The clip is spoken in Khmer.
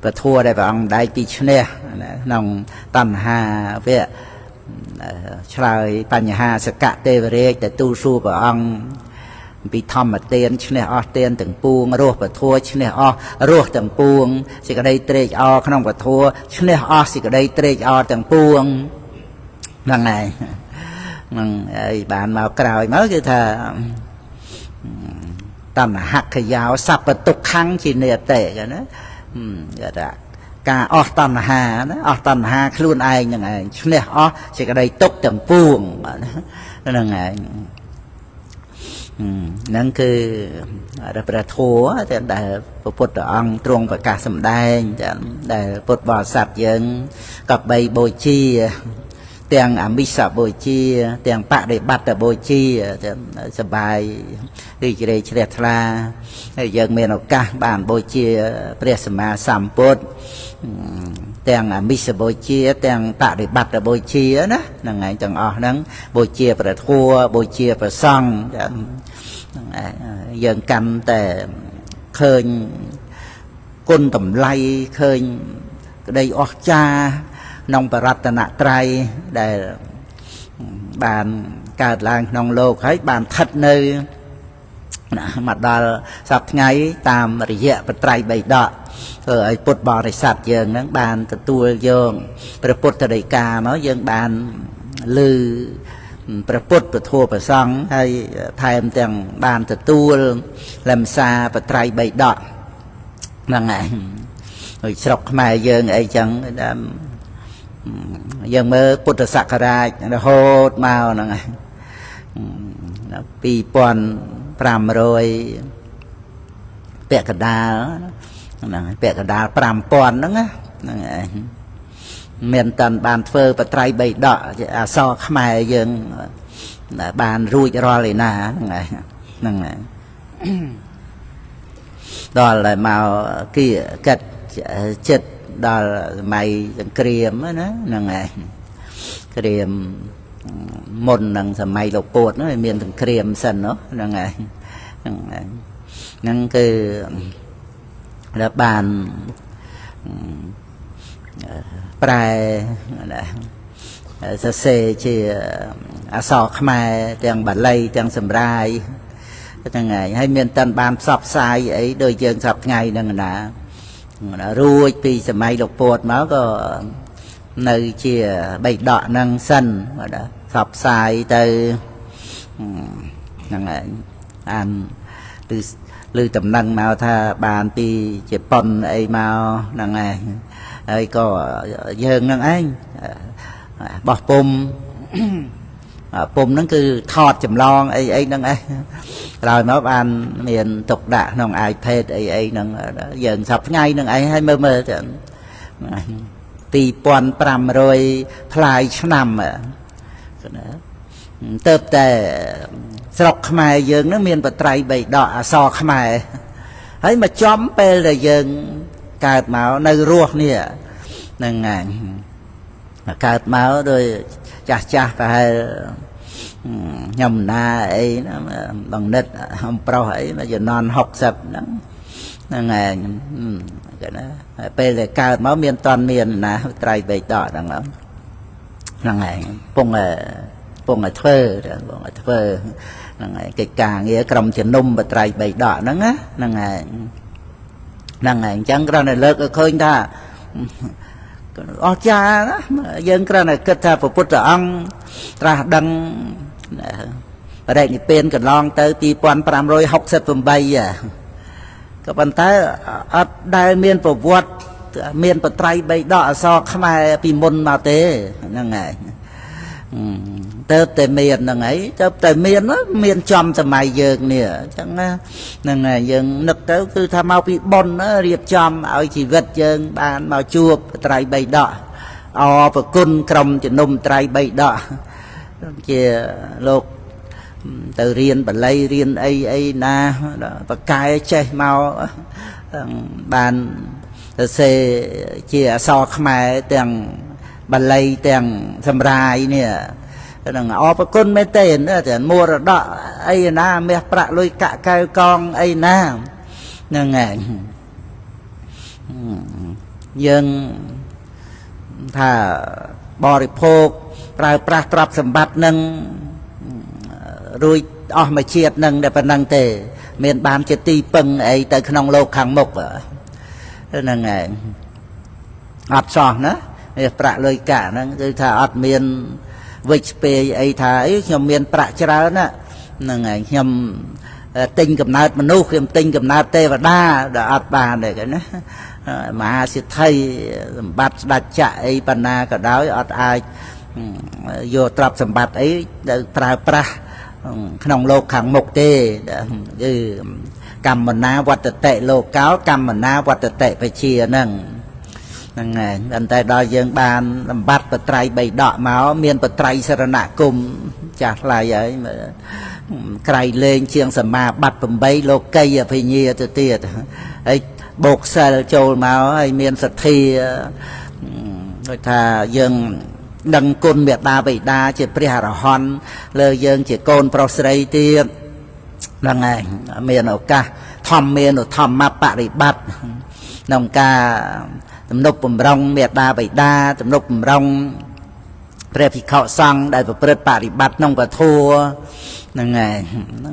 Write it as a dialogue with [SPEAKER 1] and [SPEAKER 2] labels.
[SPEAKER 1] ពធัวដែលព្រះអង្គដែកពីឈ្នះក្នុងតណ្ហាវៈឆ្លើយបញ្ហាសកទេវរាជដែលទូលសួរព្រះអង្គពីធម្មទានឈ្នះអស់ទានទាំងពួងរសពធัวឈ្នះអស់រសទាំងពួងសេចក្តីត្រេកអរក្នុងពធัวឈ្នះអស់សេចក្តីត្រេកអរទាំងពួងហ្នឹងហើយហ្នឹងហើយបានមកក្រោយមកគឺថាតណ្ហខយោសពទុក្ខំជានិតិណាគេថាការអស់តណ្ហាណាអស់តណ្ហាខ្លួនឯងហ្នឹងឯងឈ្នះអស់សេចក្តីទុក្ខទាំងពួងហ្នឹងឯងហ្នឹងគឺព្រះធម៌ដែលព្រះពុទ្ធអង្គទ្រង់ប្រកាសសម្ដែងដែលពុទ្ធបរិស័ទយើងកបីបូជាទាំងអមិសបូជាទាំងបដិបត្តិបូជាសបាយរីករាយជ្រះថ្លាហើយយើងមានឱកាសបានបូជាព្រះសម្មាសម្ពុទ្ធទាំងអមិសបូជាទាំងបដិបត្តិបូជាណាហ្នឹងឯងទាំងអស់ហ្នឹងបូជាព្រះធម៌បូជាព្រះសង្ឃហ្នឹងឯងយើងកាន់តែឃើញគុណតម្លៃឃើញក្តីអស្ចារ្យក្នុងបរតនត្រ័យដែលបានកើតឡើងក្នុងលោកហើយបានស្ថិតនៅមកដល់សប្តាហ៍ថ្ងៃតាមរយៈបត្រៃបិដកធ្វើឲ្យពុទ្ធបរិស័ទយើងហ្នឹងបានទទួលយកព្រះពុទ្ធដីកាមកយើងបានឮព្រះពុទ្ធពធព្រះសង្ឃហើយថែមទាំងបានទទួលលំសាបត្រៃបិដកហ្នឹងឯងដូចស្រុកខ្មែរយើងអីចឹងយើងមើលពុទ្ធសករាជរហូតមកហ្នឹងឯង2500ពាក់កណ្ដាលហ្នឹងពាក់កណ្ដាល5000ហ្នឹងណាហ្នឹងឯងមានតាន់បានធ្វើបត្រៃបីដកអសរខ្មែរយើងបានរួចរាល់ឯណាហ្នឹងឯងហ្នឹងឯងដល់តែមកគៀកិតចិត្តដល់សម័យសង្គ្រាមណាហ្នឹងឯងគ្រាមមុននឹងសម័យលោកពតហ្នឹងមានសង្គ្រាមសិនហ្នឹងឯងហ្នឹងគឺដែលបានប្រែសរសេរជាអក្សរខ្មែរទាំងបាលីទាំងសម្រាយហ្នឹងឯងហើយមានតាន់បានផ្សព្វផ្សាយអីដូចយើងសប្តាហ៍ថ្ងៃហ្នឹងណារួចពីសម័យលោកពតមកក៏នៅជាបៃដកហ្នឹងសិនបាទផ្សព្វផ្សាយទៅហ្នឹងឯងអានឬតំណែងមកថាបានពីជប៉ុនអីមកហ្នឹងឯងហើយក៏យើងហ្នឹងឯងបោះពុំពុំហ្នឹងគឺថតចម្លងអីអីហ្នឹងឯងក្រោយមកបានមានទុកដាក់ក្នុង iPad អីអីហ្នឹងយើងសប្តាហ៍ថ្ងៃហ្នឹងឯងហើយមើលមើលទៅ2500ផ្លាយឆ្នាំណាទៅតែស្រុកខ្មែរយើងហ្នឹងមានបត្រៃបីដកអសរខ្មែរហើយមកចំពេលដែលយើងកើតមកនៅរស់នេះហ្នឹងឯងកើតមកដោយចាស់ចាស់ប្រហែលខ្ញុំណាអីបងនិតអំប្រុសអីមកជំនាន់60ហ្នឹងហ្នឹងឯងគេណាពេលដែលកើតមកមានតន់មានណាត្រៃបីដកហ្នឹងហ្នឹងឯងពងពងឲ្យធ្វើពងឲ្យធ្វើហ្នឹងឯងកិច្ចការងារក្រុមជំនុំបត្រៃបីដកហ្នឹងណាហ្នឹងឯងហ្នឹងឯងអញ្ចឹងគ្រាន់តែលើកឲ្យឃើញថាអស្ចារ្យណាយើងគ្រាន់តែគិតថាព្រះពុទ្ធអង្គត្រាស់ដឹងបរិនិព្វានកន្លងទៅ2568ក៏ប៉ុន្តែអត់ដែលមានប្រវត្តិមានបត្រៃបីដកអសរខ្មែរពីមុនមកទេហ្នឹងឯងទៅតែមានហ្នឹងឯងទៅតែមានមានចំសម័យយើងនេះអញ្ចឹងណាហ្នឹងហើយយើងនឹកទៅគឺថាមកពីបុណ្យរៀបចំឲ្យជីវិតយើងបានមកជួបត្រៃបីដកអរគុណក្រុមជំនុំត្រៃបីដកជាលោកទៅរៀនបាលីរៀនអីអីណាបកែចេះមកបានសរសេរជាអក្សរខ្មែរទាំងបាលីទាំងសម្រាយនេះហ្នឹងអរគុណមែនទេតែមរតកអីណាមាសប្រាក់លុយកាក់កែវកងអីណាហ្នឹងឯង យើងថាបរិភោគប្រើប្រាស់ទ្រព្យសម្បត្តិនឹងរួចអស់មួយជាតិនឹងតែប៉ុណ្្នឹងទេ មានបានជាទីពឹងអីទៅក្នុងលោកខាងមុខហ្នឹងឯងអត់សោះណានេះប្រាក់លុយកាក់ហ្នឹងគឺថាអត់មានវិជ្ជពេយអីថាអីខ្ញុំមានប្រាក់ច្រើនណាហ្នឹងឯងខ្ញុំទិញកំណើតមនុស្សខ្ញុំទិញកំណើតទេវតាដល់អត់បានទេគេណាមហាសិទ្ធិសម្បត្តិស្ដេចចក្រអីបណ្ណាក៏ដោយអត់អាចយកទ្រព្យសម្បត្តិអីទៅប្រើប្រាស់ក្នុងលោកខាងមុខទេគឺកម្មណាវត្តតិលោកោកម្មណាវត្តតិបជាហ្នឹងហ្នឹងហើយប៉ុន្តែដល់យើងបានសម្បត្តិបត្រៃបីដកមកមានបត្រៃសរណគមចាស់ថ្លៃហើយក្រៃលែងជាងសមាបត្តិ8លោកីអភិញ្ញាទៅទៀតហើយបូកសិលចូលមកហើយមានសទ្ធាដូចថាយើងដឹងគុណមេដាបិតាជាព្រះអរហន្តលើយើងជាកូនប្រុសស្រីទៀតហ្នឹងហើយមានឱកាសធម្មានុធម្មបរិបត្តិក្នុងការទំនុកបំរុងមេដាបិតាទំនុកបំរុងព្រះភិក្ខុសង្ឃដែលប្រព្រឹត្តបរិបត្តិក្នុងពធហ្នឹងហើយ។